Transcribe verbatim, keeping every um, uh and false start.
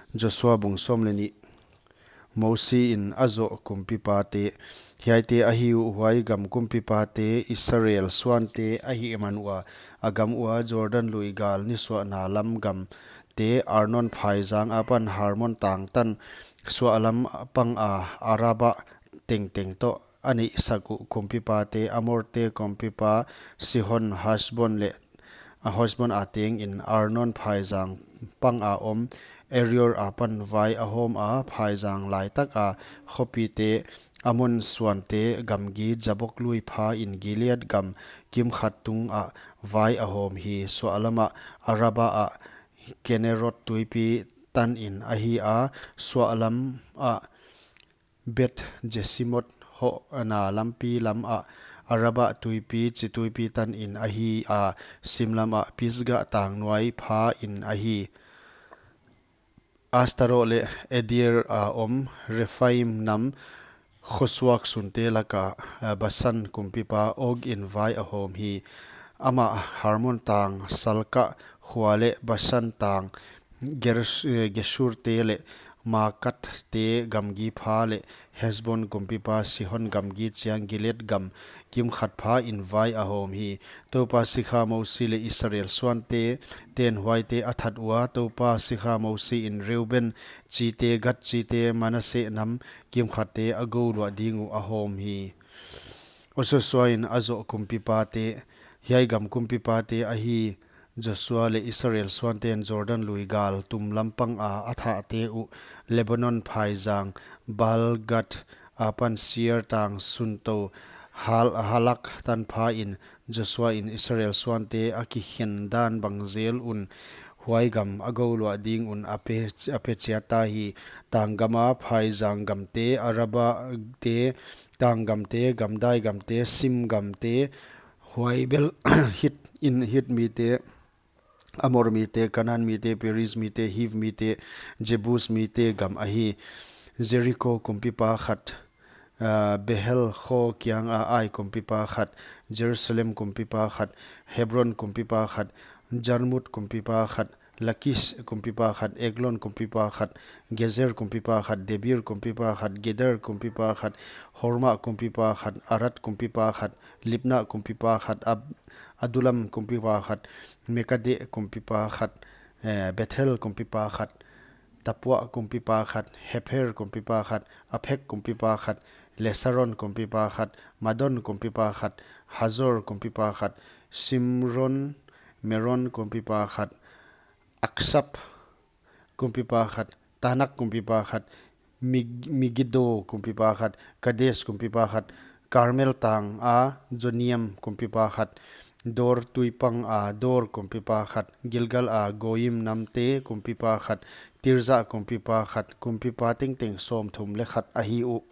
Joshua bung sawm leh nih. Mosi in a zoh kumpipate. Hiaite ahi uh huai gam kumpipate Israel suante ahihman ua, a gam ua Jordan lui gal nisuahna lam gamte, Arnon phaizang apan Hermon tang tan suahlam panga Araba tengteng toh a neihsak uh kumpipate, Amorte kumpipa Sihon, Heshbon leh, a, Heshbon a tengin Arnon phaizang panga om Aroer apan vai a hawm a, phaizang laitaka khopite, Amon suante gamgi Jabok lui phain Gilead gam kimkhat tungah vai a hawm hi. Suahlamah Araba ah Kinnerot tuipi tanin ahi a, suahlamah Beth Jeshimoth hohna lampi lamah Araba tuipi chituipi tanin ahi a, simlamah Pisga tangnuai phain ahi. Ashtaroth leh Edrei a om Rephaim nam khosuak sunte laka, a, Basan kumpipa Og in vai a hawm hi. Amah Hermon tang Salka khua leh Basan tang Ger-, eh, Geshurte leh Maakathte gamgi pha leh Heshbon kumpipa Sihon gamgi chiang Gilead gam kimkhat phain vai a hawm hi. Toupa sikha Mosi leh Israel suante ten huaite a that ua, Toupa sikha Mosi in Reuben chite, Gad chite, Manase nam kimkhatte a gouluah ding uh a hawm hi. Joshua in a zoh kumpipate. Hiai gam kumpipate ahi, Joshua leh Israel suanten Jordan lui gal tumlam panga a thahte uh, Lebanon phaizang Baal-gad apan Seir tang suntou Hal-, Halak tan phain Joshua in Israel suante a kikhen dan bang zel un huai gam a gouluah ding un a pe, a pe chiat ta hi. Tanggama phaizang gamte, Arabate tanggamte, gamdai gamte, Sim gamte, huai bel Hit in, Hit mite, Amor mite, Kanan mite, Periz mite, Hiv mite, Jebus mite gam ahi. Jeriko kumpipa khat, ah, Behel kho kianga Ai kumpipa khat, Jerusalem kumpipa khat, Hebron kumpipa khat, Jarmut kumpipa khat, Lakish kumpipa khat, Eglon kumpipa khat, Gezer kumpipa khat, Debir kumpipa khat, Geder kumpipa khat, Horma kumpipa khat, Arad kumpipa khat, Libna kumpipa khat, Ab-, Adulam kumpipa khat, Mekade kumpipa khat, eh, Bethel kumpipa khat, Tapua kumpipa khat, Hepher kumpipa khat, Aphek kumpipa khat, Lesaron kumpipa khat, Madon kumpipa khat, Hazor kumpipa khat, Simron Meron kumpipa khat, Aksap kumpipa khat, Tanak kumpipa khat, Mig-, Migido kumpipa khat, Kades kumpipa khat, Karmel tanga Zoniam kumpipa khat, Dor tuipanga Dor kumpipa khat, Gilgal a Goim namte kumpipa khat, Tirza kumpipa khat, kumpipa tengteng sawmthum leh khat ahi uh.